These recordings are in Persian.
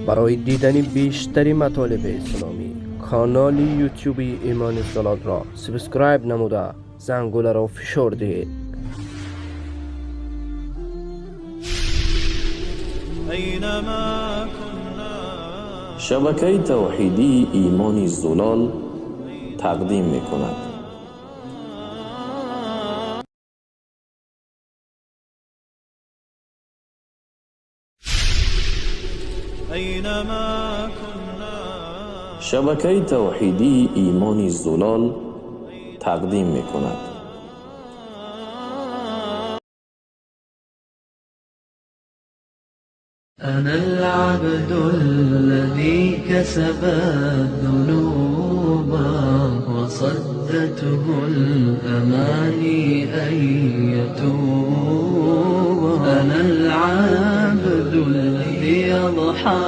برای دیدن بیشتر مطالب اسلامی کانال یوتیوب ایمان زلال را subscribe نموده زنگوله را فشار دهید. أينما كنا شبکه توحیدی ایمان زلال تقدیم میکند. أينما كنا شبکه توحیدی ایمان زلال تقدیم میکند. أنا العبد الذي كسب الذنوب وصدته الأماني أن يتوب. أنا العبد الذي يضحى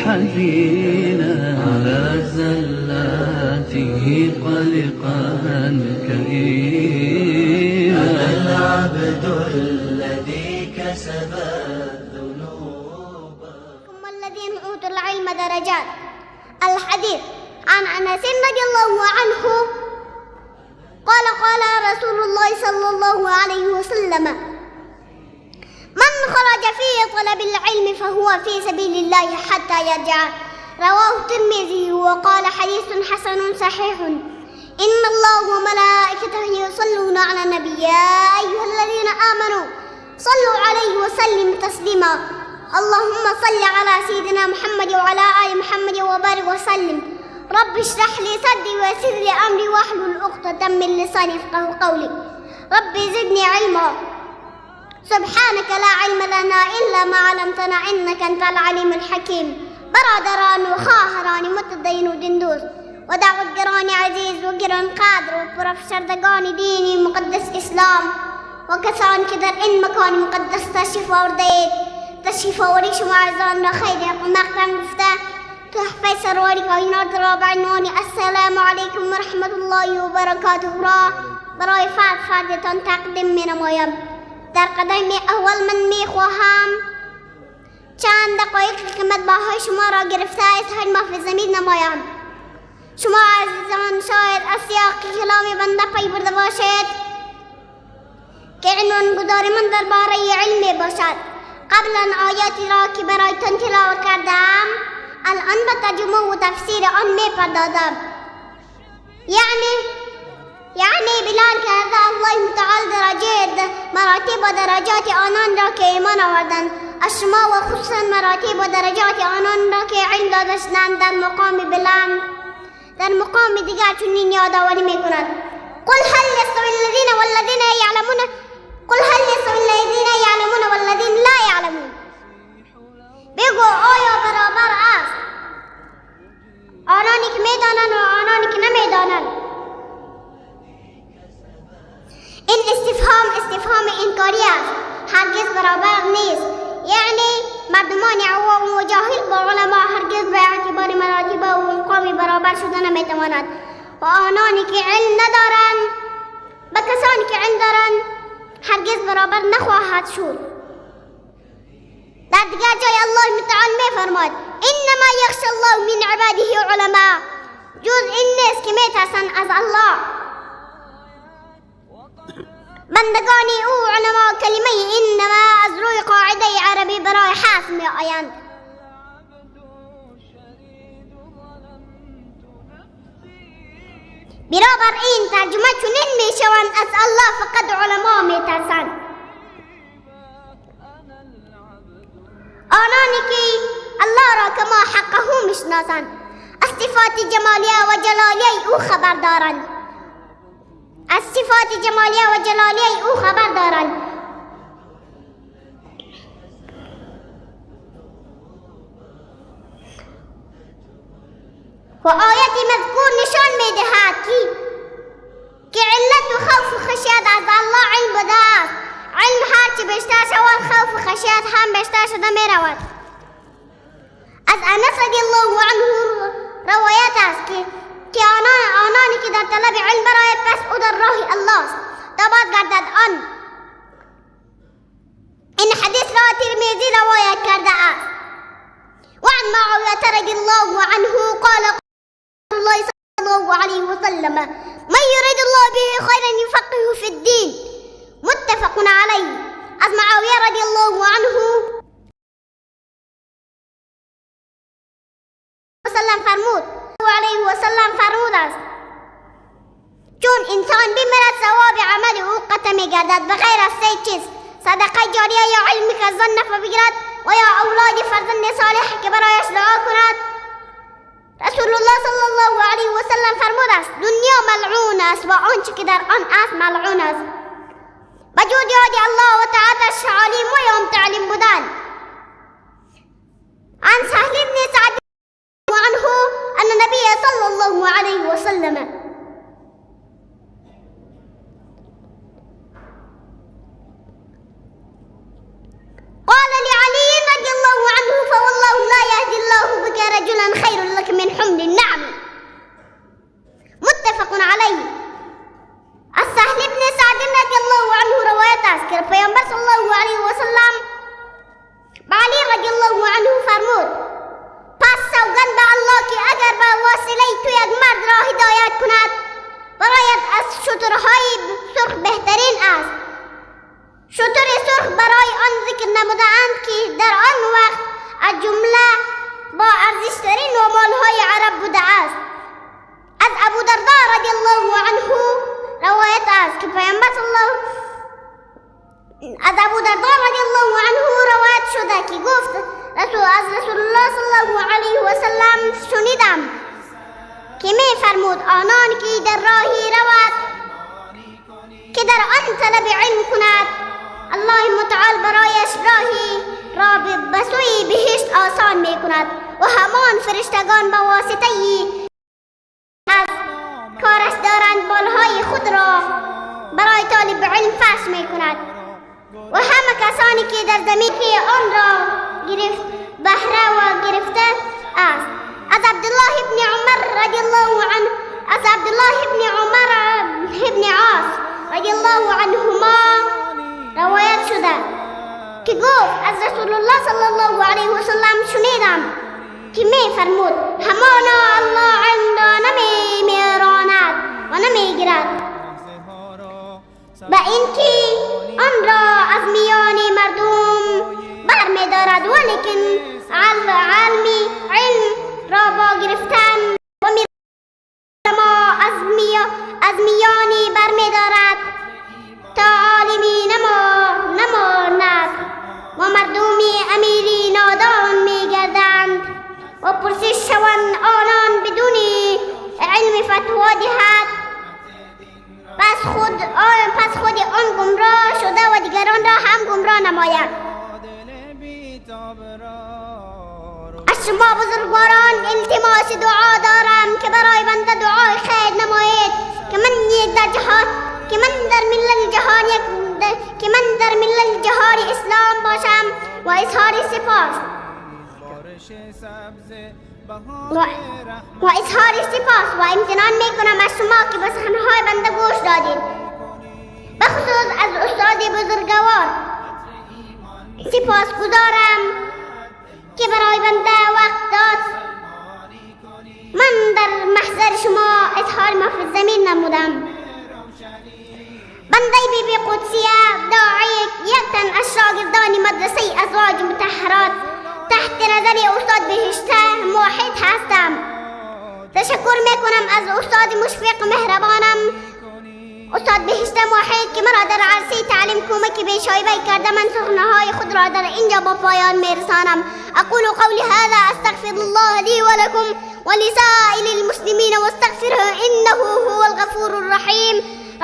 حزينا على زلاته قلقا كئيبا. أنا العبد الذي كسب الذنوب. ثم الذين أوتوا العلم درجات. الحديث عن أنس رضي الله عنه قال قال رسول الله صلى الله عليه وسلم: من خرج في طلب العلم فهو في سبيل الله حتى يرجع. رواه الترمذي وقال حديث حسن صحيح. إن الله وملائكته يصلون على النبي يا أيها الذين آمنوا صلوا عليه وسلموا تسليما. اللهم صل على سيدنا محمد وعلى آل محمد وبارك وسلم. رب اشرح لي صدري ويسر لي أمري واحلل عقدة من لساني يفقهوا قولي. رب زدني علما. سبحانك لا علم لنا إلا ما علمتنا إنك أنت العليم الحكيم. برادران و خواهران متدین و دیندوست و دعوتگران عزیز و گرانقدر و پرافشردگان دینی مقدس اسلام و کسانی که در این مکان مقدس تشریف آورده‌اید، تشریف آوری شما عزیزان را خیر مقدم گفته تحفه سروری کائنات را به عنوان السلام علیکم و رحمت الله و برکاته را برای فرد فردتان تقدیم می نمایم. در قدم اول من می خواهم چند دقایق قیمت باهای شما را گرفته اظهار محفظ زمین نمایم. شما عزیزان شاید از سیاق کلام بنده پی برده باشید که عنوان گذار من درباره علم باشد. قبلا آیاتی را که برایتان تلاوت کردم الان به ترجمه و تفسیر آن می پردازم. یعنی بلال که الله متعال درجات مراتب و درجات آنان را که ایمان آوردند از شما و خصوصا مراتب و درجات آنان را که علم داده شدند در مقام بلند در مقام دیگر چنین یادآوری می کند: قل هل یستوی الذین والذین یعلمون، قل هل یستوی الذین یعلمون والذین لا یعلمون. بگو آیا برابر است آنانی که میدانند و آنانی که نمیدانند؟ این استفهام استفهام انکاری است، هرگز برابر نیست. یعنی مردمان عوام و جاهل با علما هرگز به اعتبار مراتب و مقام برابر شده نمیتوانند و آنانی که علم ندارند با کسانی که علم دارند هرگز برابر نخواهد شد. در دیگر جای الله متعال میفرماید: انما یخشى الله من عباده علما. جز این نیست که میترسند از الله بندگان او علما. کلمه انما از روی قاعده عربی برای حذف می آیند. بنابر این ترجمه چنین می شوند: از الله فقط علما می ترسند. آنانی که الله را کما حقه می شناسند، از صفات جمالیه و جلالیه او خبر دارند، از صفات جمالیه و جلالیه او خبر دارند. و آیت مذکور نشان می دهد که علت و خوف و خشیت از الله علم بوده است. علم هرچی بیشتر شود خوف و خشیت هم بیشتر شده می رود. از انس رضی الله عنه روایت است که آنانی که در طلب علم برآید پس او در راه الله است تا بازگردد آن. این حدیث را ترمذی روایت کرده است. و معاوية رضي الله عنه قال قال الله صلى الله عليه وسلم: من يريد الله به خيرا يفقهه في الدين. متفق عليه. از معاویه رضی الله عنه وسلم فرمود علیه وسلم فرمود است: چون انسان بمیرد ثواب عمل او قطع میگردد به غیر از سه چیز: صدقه جاریه یا علمی که از آن نفع بگیرد و یا اولاد فرزند صالح که برایش دعا کند. رسول الله صلی الله علیه و سلم فرمود است: دنیا ملعون است و آنچه که در آن است ملعون است. بجود یاد الله و طاعتش عالم و یوم تعلیم بودن. عن سهل بن سعد عنه أن النبي صلى الله عليه وسلم قال لعلي رضي الله عنه: فوالله لا يهدي الله بك رجلا خير لك من حمل النعم. متفق عليه. السهل بن سعد رضي الله عنه روایت است که پیامبر صلی الله علیه و سلم به علی رضی الله عنه فرمود: پس سوگند به الله که اگر به وسیله تو یک مرد را هدایت کند برایت از شترهای سرخ بهترین است. شتر سرخ برای آن ذکر نموده‌اند که در آن وقت از جمله با ارزشترین و مالهای عرب بوده است. از ابو درداء رضی الله عنه روایت است که پیامبر صلی الله از ابو درداء رضی الله عنه روایت شده که گفت: از رسول الله صلی الله علیه و سلم شنیدم که می فرمود: آنان که در راهی رود که در آن طلب علم کند، الله متعال برایش راهی را به سوی بهشت آسان می کند و همان فرشتگان به واسطه از کارش دارند بالهای خود را برای طالب علم فرش می کند و همه کسانی که در زمین که آن را گرفت بهره و گرفته است. از عبدالله ابن عمر رضی الله عنه از عبدالله ابن عمر ابن عاص رضی الله عنهما روایت شده که گفت: از رسول الله صلی الله علیه و سلم شنیدم که می فرمود: همانا الله علم را نمی میراند و نمی گیرد به اینکه آن را از میان مردم بر می دارد، ولیکن علم را با گرفتن و ما از میانی بر می دارد تا عالمی نماند و مردمی امیری نادان می گردند و پرسش شوند آنان بدون علم فتوا دهد. پس خود آن گمراه شده و دیگران را هم گمراه نماید. از شما بزرگواران التماس دعا دارم که برای بنده دعای خیر نمایید که من در ملل جهان اسلام باشم و اظهار سپاس و امتنان میکنم از شما که به سخنهای بنده گوش دادید، بخصوص از استاد بزرگوار سپاسگزارم که برای بنده وقت داد. من در محضر شما اظهار ما فی الزمین نمودم. بنده بی بی قدسیه داعی یک تن از شاگردان مدرسه ازواج مطهرات تحت نظر استاد بهشته موحد هستم. تشکر میکنم از استاد مشفق مهربانم استاد بهشته موحد که مرا در عرصه تعلیم کمک بیشایبه کرده. من سخنهای خود را در اینجا با پایان میرسانم. اقول قولی هذا استغفر الله لی ولکم ولسائر المسلمین واستغفره انه هو الغفور الرحیم.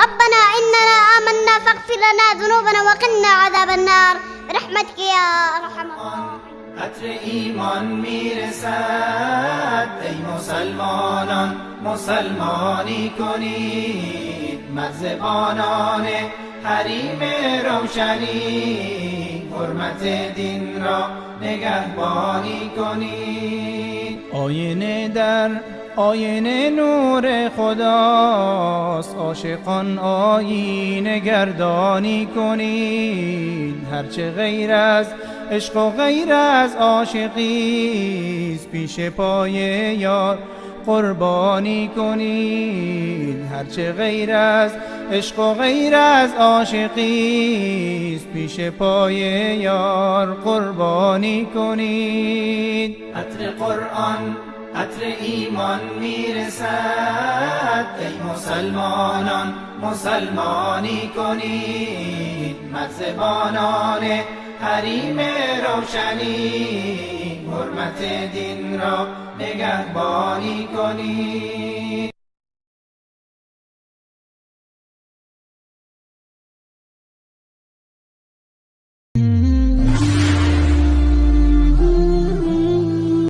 ربنا اننا آمنا فاغفر لنا ذنوبنا وقنا عذاب النار برحمتك یا ارحم الراحمین. عطر ایمان میرسد ای مسلمانان، مسلمانی کنید مرزبانان حریم روشنی، حرمت دین را نگهبانی کنید. آینه در آینه نور خداست، عاشقان آینه گردانی کنید. هرچه غیر از عشق و غیر از عاشقیست پیش پای یار قربانی کنید. هرچه غیر از عشق و غیر از عاشقیست پیش پای یار قربانی کنید. عطر قرآن عطر ایمان میرسد، ای مسلمانان مسلمانی کنید. مرزبانان حریم روشنی، حرمت دین را نگهبانی کنید.